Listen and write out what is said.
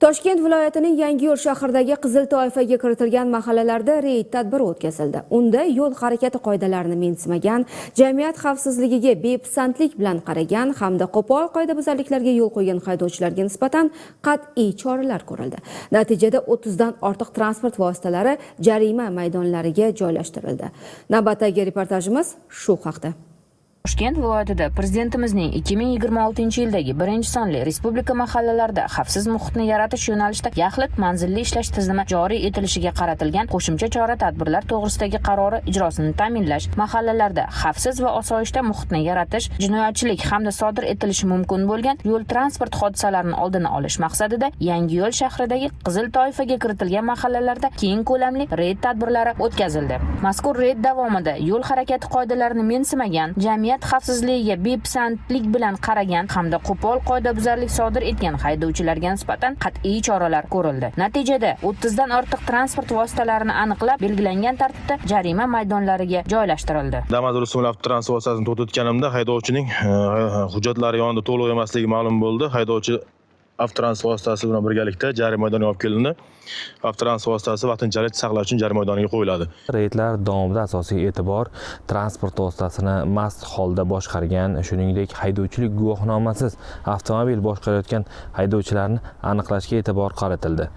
Toshkent viloyatining Yangiyo'l shahridagi qizil toifaga kiritilgan mahallalarda reyd tadbiri o'tkazildi. Unda yo'l harakati qoidalarini mensimagan, jamiyat xavfsizligiga bepisandlik bilan qaragan hamda qo'pol qoidabuzarliklarga yo'l qo'ygan haydovchilarga nisbatan qat'iy choralar ko'rildi. Natijada 30 dan ortiq transport vositalari jarima maydonlariga joylashtirildi. Navbatdagi reportajimiz shu haqda. Toshkent viloyatida Prezidentimizning 2026-yildagi birinchi sonli respublika mahallalarida xavfsiz muhitni yaratish yo'nalishida yaxlit manzilli ishlash tizimi joriy etilishiga qaratilgan qo'shimcha chora-tadbirlar to'g'risidagi qarori ijrosini ta'minlash, mahallalarda xavfsiz va osoyishta muhitni yaratish, jinoyatchilik hamda sodir etilishi mumkin bo'lgan yo'l transport hodisalarini oldini olish maqsadida Yangiyo'l shahridagi qizil toifaga kiritilgan mahallalarda keng ko'lamli reyd tadbirlari o'tkazildi. Mazkur reyd davomida yo'l harakati qoidalarini mensimagan, jamiyat xavfsizligiga bepisandlik bilan qaragan hamda qo'pol qoidabuzarlik sodir etgan haydovchilarga nisbatan qat'iy choralar ko'rildi. Natijada 30 dan ortiq transport vositalarini aniqlab, belgilangan tartibda jarima maydonlariga joylashtirildi. Damas rusumli avtotransport vositasini to'xtatganimda haydovchining hujjatlari yonida to'liq emasligi ma'lum bo'ldi. Haydovchi avtotransport vositasi bilan birgalikda jarima maydoniga olib kelindi. Avtotransport vositasi vaqtinchalik saqlash uchun jarima maydoniga qo'yiladi. Reydlar davomida asosiy e'tibor transport vositasini mast holda boshqargan, shuningdek, haydovchilik guvohnomasiz avtomobil boshqarayotgan haydovchilarni aniqlashga e'tibor qaratildi.